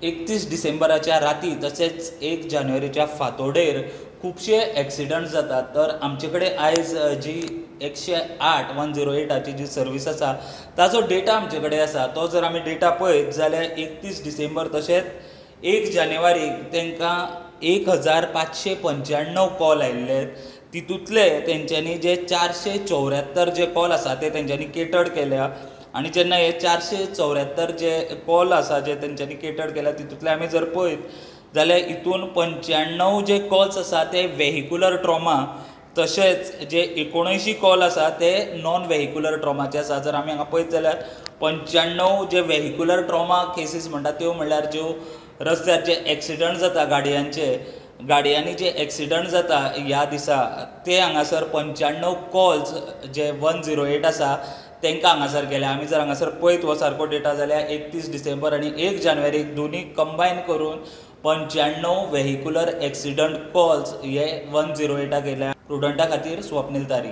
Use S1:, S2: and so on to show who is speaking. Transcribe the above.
S1: 31 डिसेंबराच्या राती तशेंच 1 जानेवारीच्या फांतोडेर खुबशे एक्सिडंट जातात. तर आमचे कडेन आयज जी 108 108ची जी सर्वीस आसा ताचो डेटा आमचे कडेन आसा. तो जर आमी डेटा पळयत जाल्यार 31 डिसेंबर तशेंच 1 जानेवारीक तांकां 1595 कॉल आयिल्ले. तितूंतले तेंच्यांनी जे 474 जे कॉल आसा ते तेंच्यांनी केटर्ड केल्या आनी जेन्ना हे 474 जे कॉल आसा जे तेंच्यांनी केटर्ड केल्या तितूंतले आमी जर पळयत जाल्यार हितून 95 जे कॉल्स आसा ते वेहिकुलर ट्रॉमा तशेंच जे 79 कॉल आसा ते नॉन वेहिकुलर ट्रॉमाचे आसा. जर आमी हांगा पळयत जाल्यार 95 जे वेहिकुलर ट्रॉमा केसीस म्हणटा त्यो म्हणल्यार ज्यो रस्त्यार जे एक्सिडंट जाता गाडयांचे, गाडयांनी जे एक्सिडंट जाता ह्या दिसा ते हांगासर 95 कॉल्स जे 108 आसा तांकां हांगासर केल्या. आमी जर हांगासर पळयत हो सारको डेटा जाल्यार 31 डिसेंबर आनी 1 जानेवारीक दोनूय कंबायन करून 95 वेहिकुलर एक्सिडंट कॉल्स हे 108 केल्या. प्रुडंटा खातीर स्वप्नील तारी.